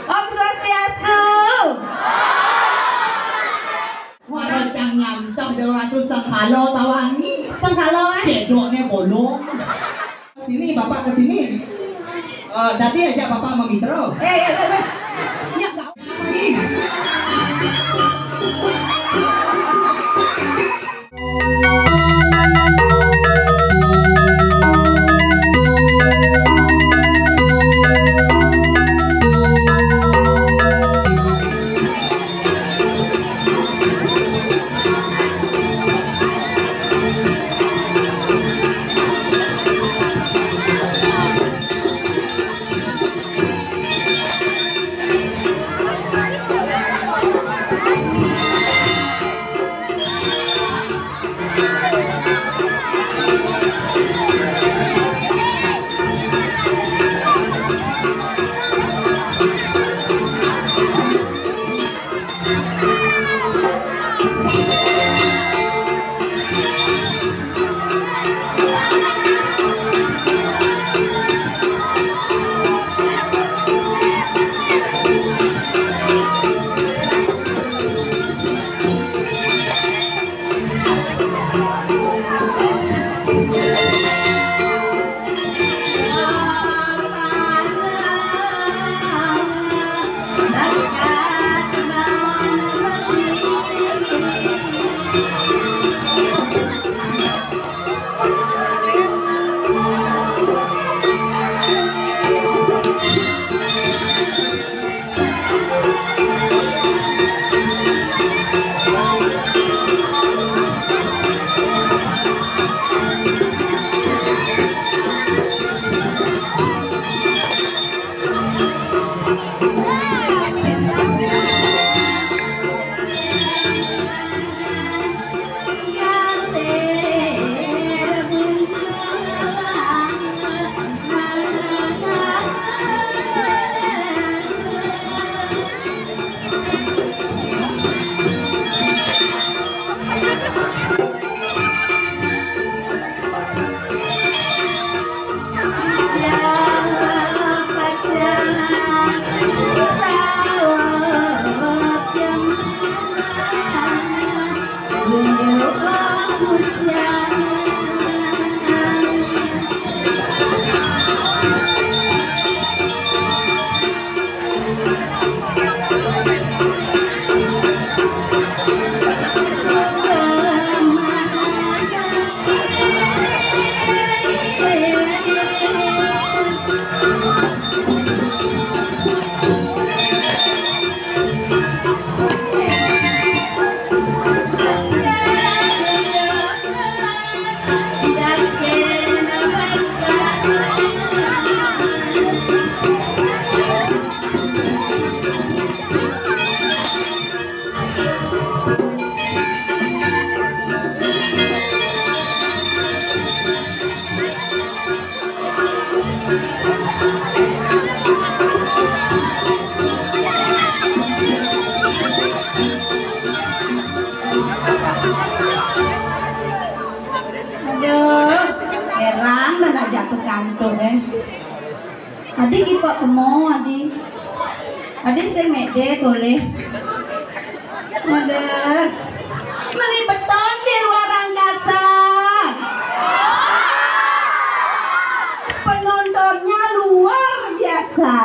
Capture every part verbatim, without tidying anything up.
Om Swastiastu. Wara cang nyantah dua ratus sangkala tawangi. Sangkala, eh? Cedoknya bolong. Sini, Bapak ke sini. Eh, tadi aja Bapak memitra. Eh, eh, eh, eh. Nyak, gak. Aduh, heran mana jatuh kantuk, eh. Adi kipak kemo, adi. Adi sing mede toleh. Aduh. Meli beton di luar angkasa. Penontonnya luar biasa.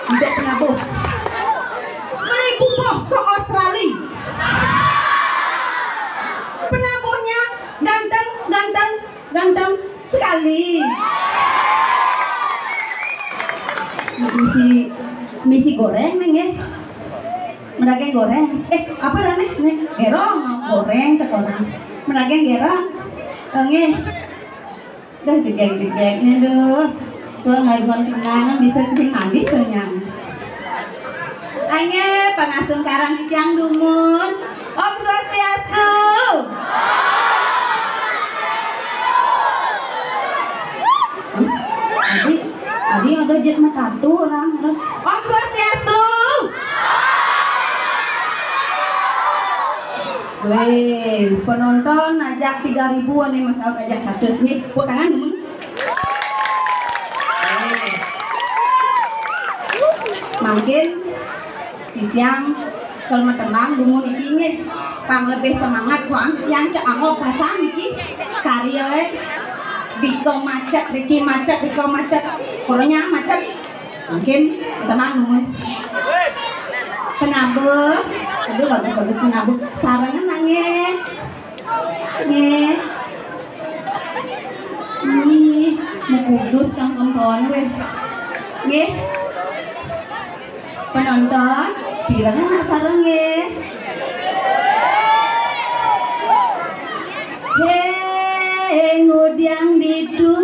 Untuk penabuh. Meli bubuh ke Australia. Penabuhnya ganteng, ganteng, ganteng sekali. Misi, misi goreng, Neng, eh. Medageng goreng. Eh, apa rane, Neng? Gerong, goreng, ke orang. Medageng gerong. Nggih. Dah jegeg-jegegnya, duh. Gua ngaguan kenangan bisa sing manis tuh, Nyang. Angge, pangastungkara titiang dumun. Om Swastiastu. Adi, adi ada jet matatu orang. Om Swastiastu. Weh, penonton ajak tiga ribu ane masuk ajak satu sini. Tepuk tangan, dumun. Mangkin titiang kal matembang dumun niki nggih. Pang lebih semangat soalnya titiang cek anggo pasang niki. Karya, eh, bika macet, riki macet, bika macet. Pokoknya macet. Mangkin tembang dumun. Penabuh. Aduh, bagus-bagus penabuh. Sarengan nggih. Nggih. Nih, mau kudus kang kempon weh. Nggih. Penonton, pirang anak sareng nggih. Hé, ngudiang ditu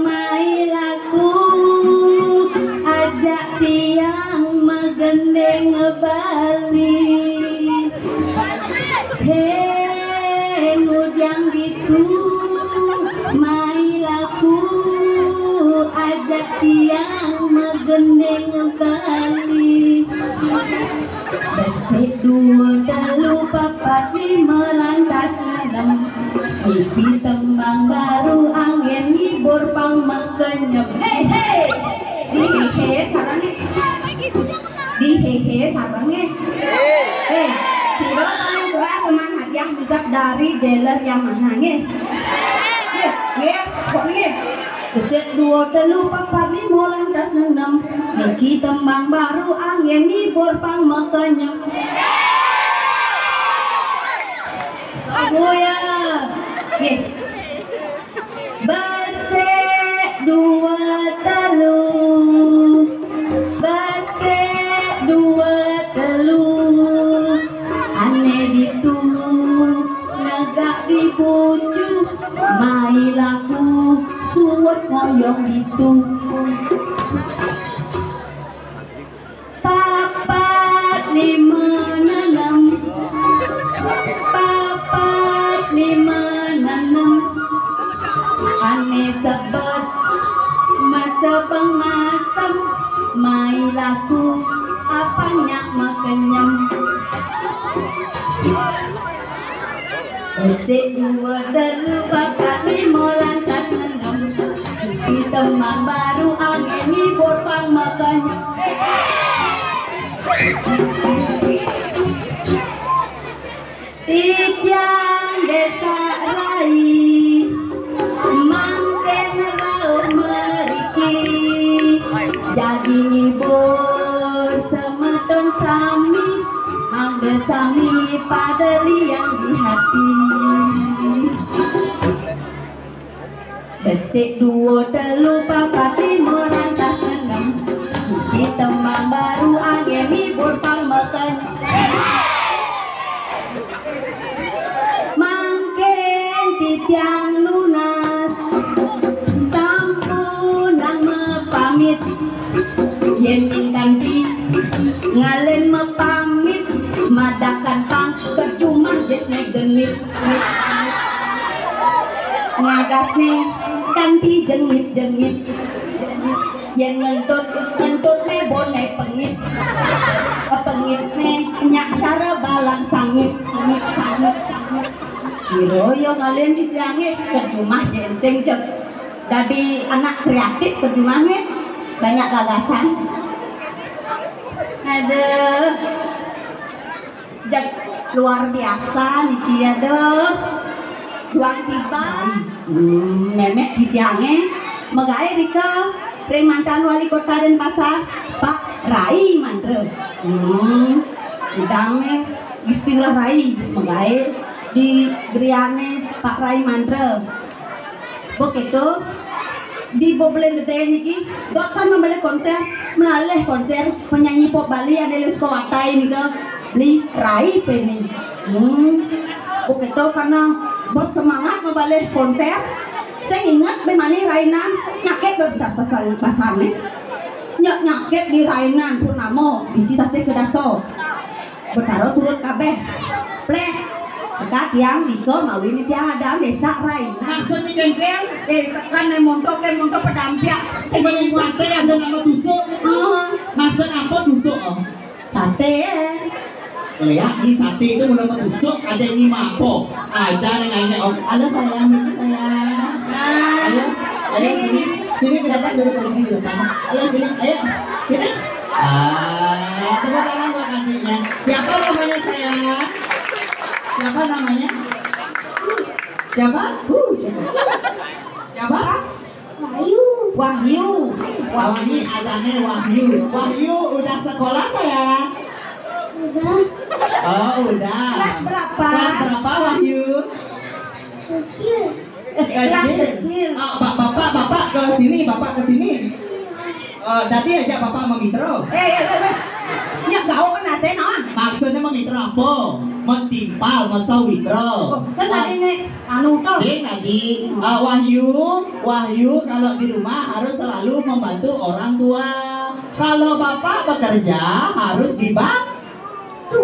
mai laku, ajak tiang magendeng Bali. Hé, ngudiang ditu mai laku, ajak tiang magendeng Bali. Besik dua, telu, papat, lima, lantas enam. Niki tembang baru anggén ngibur pang makenyem. Hei, hei. Di hehe sareng nggih. Di hehe sareng nggih. Eh, sira paling keras seman hadiah misap dari dealer Yamaha nggih. Nggih, nggih, kok nggih. Besik dua, telu, papat, lima, lantas enam. Niki tembang baru anggén ngibur pang makenyem. Oh ya. Nggih. Besik dua telu. Besik dua telu. Ané ditu negak di bucu, mai laku suwet ngoyong ditu. Papat lima enam. Papat lima enam. Ané sebet masebeng masem, mai laku apanya makenyem. Besik dua, telu, papat, lima, lantas enam. Di tembang baru anggén ngibur pang makenyem. Titiang désa rai, mangkén rauh mriki. Jadi ngibur semeton sami, mangda sami pada liang di hati. Besik dua, telu, papat, lima, lantas enam. Niki tembang baru anggén ngibur pang makenyem. Mangkén titiang nunas, sampunang mapamit. Yén ning kanti ngalén mapamit, madakan pang kejumah jitné genit. Ngagasné kanti jengit-jengit. Yén ngentut, ngentutné boné pengit. Pengitné nyak cara balang sangit. Sangit, sangit, sangit. Sira ya ngalén titiangé, kejumah jén sing jeg dadi anak kreatif, kejumahé banyak gagasan. Aduh. Jeg luar biasa niki, aduh. Duang tiba. Hmm, mémé titiangé magaé rika ring mantan wali kota Denpasar, Pak Rai Mantra. Hmm, idamé istilah Rai, magaé di griyané Pak Rai Mantra. Begitu di Boblen Gedé niki, dot san mabalih konsér, mabalih konsér penyanyi pop Bali ané Lisko Watai nika, Bli Rai Peni. Hmm. Begitu karena bos semangat mabalih konsér, sing inget bé mani rainan, nyakit bé pentas pasang, pasangné. Nyak nyakit di rainan purnama, bisi sasih kedasa. Betara turut kabéh. Ples. Teka tiang nika mawi tiang ada désa rai. Maksud ni jengkel? Eh, sekan né montok, ké montok pedampiak. Sing beli sate ada nama tusuk. Oh. Maksud apa tusuk, oh? Sate. Keliak di sate itu mula tusuk, ada yang lima apa? Aja yang nanya, oh, halo sayang, ini sayang. Ah. Ayo, ayo sini, sini ke depan dulu, sini ke depan. Halo sini, ayo, sini. Ah, tepuk tangan buat adiknya. Siapa namanya, sayang? Siapa namanya? Siapa? Huh, siapa? Siapa? Wahyu. Wahyu. Wahyu, adanya Wahyu. Wahyu udah sekolah, sayang? Udah. Oh, udah. Kelas berapa? Kelas berapa, Wahyu? Kecil. Eh, kelas kecil. Ah, Pak, Bapak, Bapak ke sini, Bapak ke sini. Eh, tadi aja Bapak memitro. Eh, eh, eh, eh. Nya gaul kan asa naon? Maksudnya memitro apa? Mentimpal, mesawitro. Oh, kan tadi nih, anu tuh. Sing tadi, eh, Wahyu, Wahyu kalau di rumah harus selalu membantu orang tua. Kalau Bapak bekerja harus dibantu.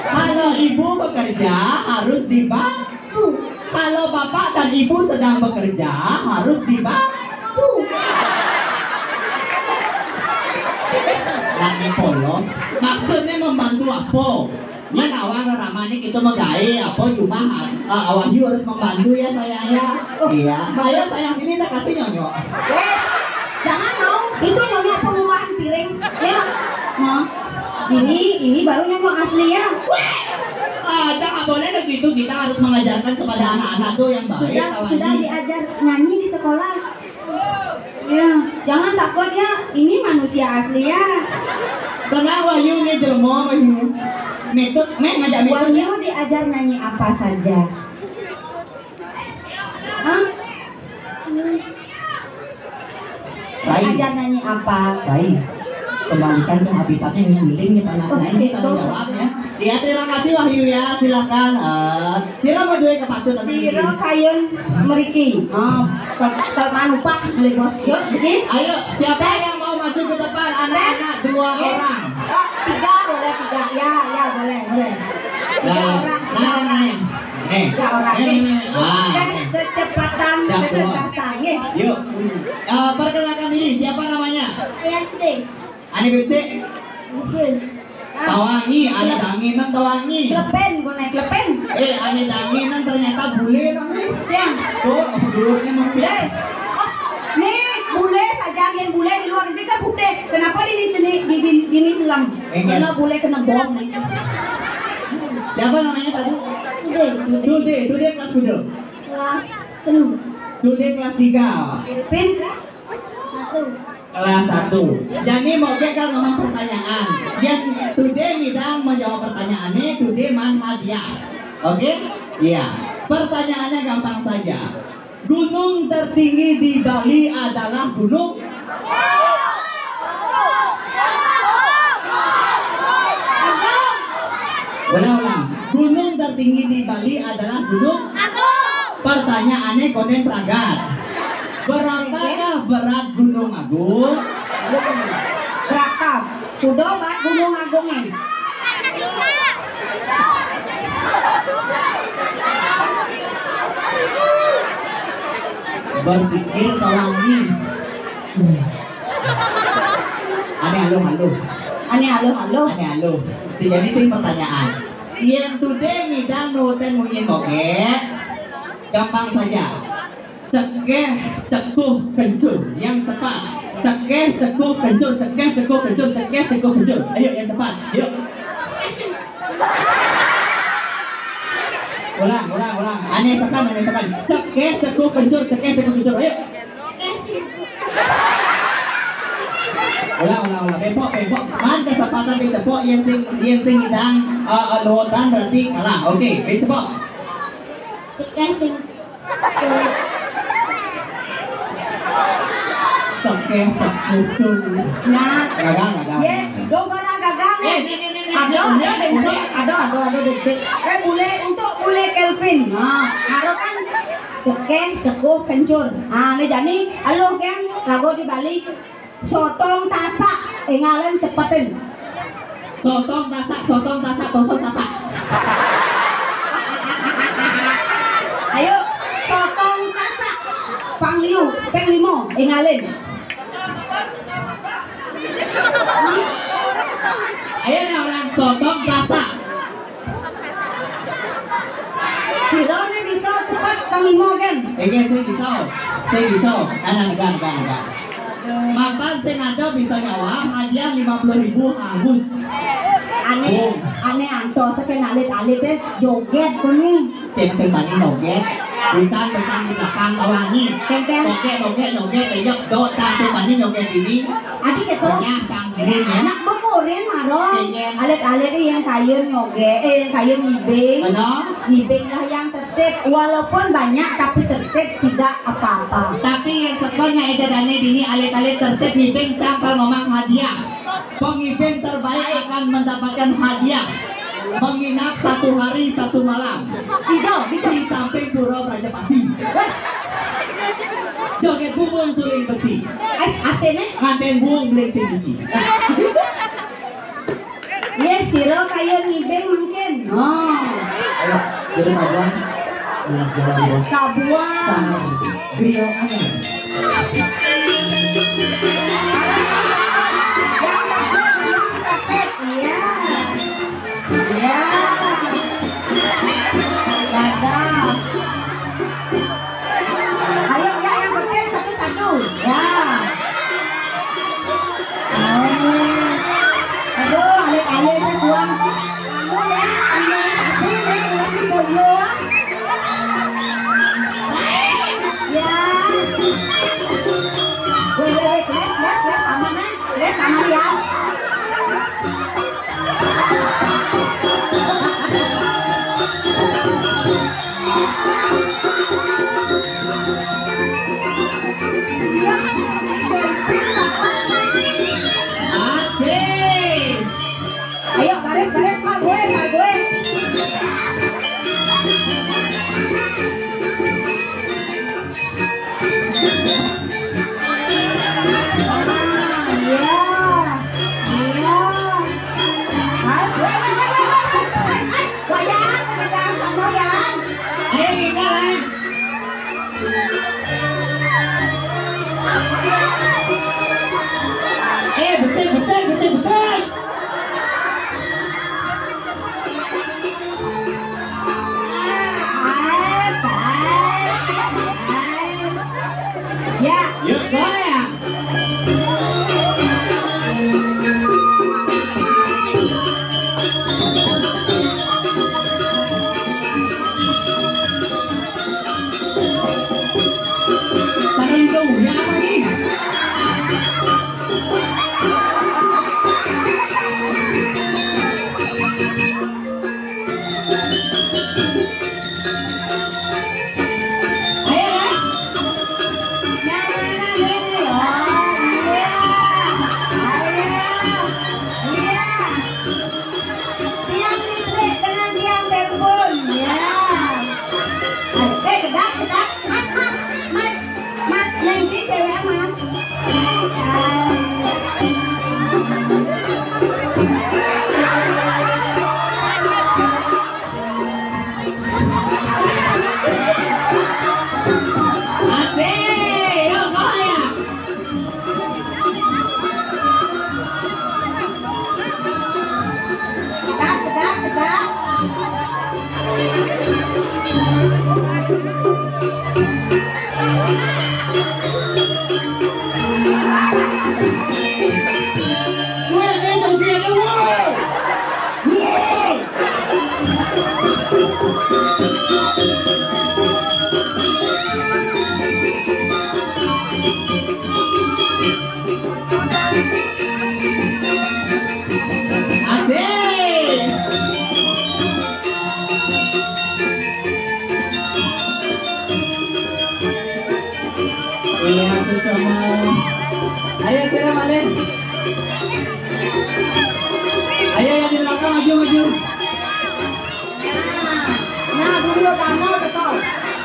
Kalau ibu bekerja harus dibantu. Kalau bapak dan ibu sedang bekerja harus dibantu. Lagi polos. Maksudnya membantu apa? Nya nawang ramah nih kita megai apa cuma, eh, Wahyu harus membantu ya sayang ya. Iya. Ayo sayang sini tak kasih nyonyo. Eh, jangan mau. Itu nyonya pengumuman piring. Ya. Nah, ini ini baru nyonya asli ya. Ah, jangan boleh begitu. Kita harus mengajarkan kepada anak-anak tuh yang baik. Sudah, sudah diajar nyanyi di sekolah. Ya, jangan takut ya. Ini manusia asli ya. Tenang Wahyu, ini jelema Wahyu. Metode, meh ngajak metode. Wahyu diajar nyanyi apa saja? Hah? Rai. Ajar nyanyi apa? Rai. Kembalikan ke habitatnya yang healing nih, Pak. Nah, ini tanggung jawabnya. Ya, terima kasih Wahyu ya. Silakan. Eh, sira mau duwe kepatut atau sira kayun meriki. Oh, tel manupah beli bos. Yuk, begini. Ayo, siapa yang mau maju ke depan? Anak-anak dua orang. Oh, tiga boleh tiga. Ya, ya boleh, boleh. Tiga orang. Nah, nah, nah. Nih. Ya, orang nih. Tes kecepatan, kecerdasan, nih. Yuk. Eh, perkenalkan diri, siapa namanya? Ayah Tri. Ani Bensik. Mungkin. Tawangi, ada danginan tawangi. Klepen, gue naik klepen. Eh, ani danginan ternyata bule namanya. Yang. Tuh, dulunya mau cek. Oh, nih, bule saja, yang bule di luar negeri kan putih. Kenapa di sini, di, di, di sini selam? Karena bule kena bom nih. Siapa namanya tadi? Dude. Dude, Dude kelas kuda? Kelas telu. Dude kelas tiga. Pin? Satu. Kelas satu. Jadi mau dia kan ngomong pertanyaan. Yang Dude ngidang menjawab pertanyaan ini, Dude man hadiah. Oke? Iya. Pertanyaannya gampang saja. Gunung tertinggi di Bali adalah gunung. Ulang-ulang. Gunung tertinggi di Bali adalah Gunung Agung. Pertanyaannya konen pragat. Berapakah berat Gunung Agung? Berapa? Kuda berat Gunung Agung ini. Berpikir pelangi. Ane aluh-aluh. Ane aluh-aluh. Ane aluh. Si jadi sing pertanyaan. Yen Dude ngidang nurutin munyi moge, gampang saja. Cekeh cekuh kencur yang cepat. Cekeh cekuh kencur, cekeh cekuh kencur, cekeh cekuh kencur. Ayo yang cepat. Yuk. Ulang, ulang, ulang. Ane sekan, ane sekan. Cekeh cekuh kencur, cekeh cekuh kencur. Ayo. Ulang, ulang, ulang. Bepok, bepok. Man kesempatan dicepok yang sing yang sing ngidang, eh, eh, nurutan berarti kalah. Oke, dicepok. Cekeh cekuh. Cekeh cekuh. Nah. Gagal, gagal. Ye, do gara gagal nih. Eh, nih, nih, nih, nih. Aduh, aduh, aduh, aduh, aduh, aduh. Eh, bule, untuk bule Kelvin. Nah, harap kan cekeh cekuh kencur. Nah, ini jani aluh kan lagu dibalik. Sotong tasak, engalen cepetin. Sotong tasak, sotong tasak, tosong satak. Ayo, sotong tasak, pangliu, peng limo, engalen. Ayo nih orang sotong tasak. Sira ne bisa cepet pang limo kan? Oke, saya bisa. Saya bisa. Anak negara, negara, negara. Maka Sing ada bisa nyawang, hadiah lima puluh ribu harus. Ane, Bung. Ane antos, saking alit-alit deh, joget kuning. Cek sing bani joget. Bisa betang di belakang kawangi. Kengkeng. Joget, joget, joget, joget, do, tak sing bani joget ini. Adi keto. Banyak, cang, ini, ya. Nak bekurin, maro. Kengkeng. Alit-alit yang kayun joget, eh, yang kayun ngibing. Benar. Ngibing lah yang tertib. Walaupun banyak, tapi tertib tidak apa-apa. Tapi yang sekolahnya Eda Dane dini alit-alit tertib ngibing cangkal memang hadiah. Pengibing terbaik akan mendapatkan hadiah menginap satu hari satu malam Hijau, hijau. Di samping Pura Prajapati. Wah. Joget bumbung suling besi. Eh, apa nih? Nganten buung beling sing besi. Iya, sira kaya ngibing mungkin. Oh. Ayo, jadi kabuan. Dengan segala bos. Kabuan. Sangat. Beliau aneh. Iya. Iya. Dadah. Ayo, ya, yang penting satu-satu. Ya. Oh. Aduh, alit-alit deh, buang. Kamu deh, imunisasi deh, imunisasi polio. Ya. Weh, weh, weh, Grace, Grace, Grace, aman, eh? Grace, aman, ya? Asik. Ayo, garis, garis, Pak gue, Pak gue. Ah, iya. Iya. Mas, weh, weh, weh, weh, weh. Hai, hai. Wayang, tekan, kamu, Yan. Ayo, kita, Lan. Eh, besik, besik, besik, besik. Ya. Yuk, goyang. Sana dulu, yang apa nih? Ayo, ya. Nah, nah, nah, nah, nah. Oh, iya. Ayo. Iya. Tiang listrik dengan tiang telpon. Ya. Ayo, eh, kedak, kedak. Mas, mas, mas. Mas, nanti cewek, Mas. Asik, yo, goyang. Pedak, pedak, pedak. Woi, eh, joget, eh, woi. Woi. Asik. Iya, sesama. Ayo, sira malih. Ayo, yang di belakang, maju, maju. Nah, Duryodana teko.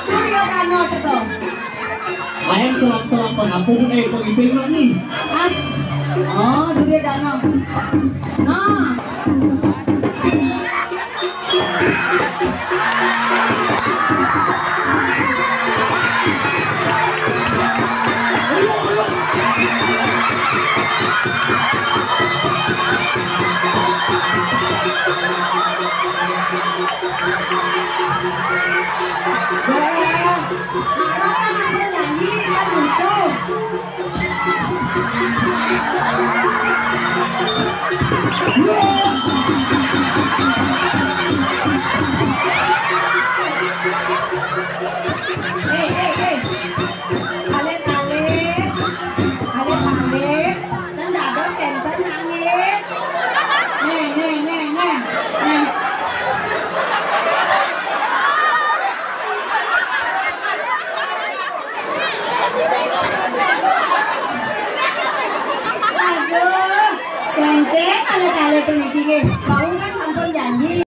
Duryodana teko. Ayo, selang-selang pengampun, eh, pengibing nak ni. Ah. Oh, Duryodana. Nah. Weh, marah kan aku nyanyi, kan musuh. Hei, hei, hei. Alit-alit. Alit-alit. Kan dados kenten nangis. Nih, nih, nih, nih. Nih. Aduh, kenten alit-alit puniki nggih. Wau kan sampun janji.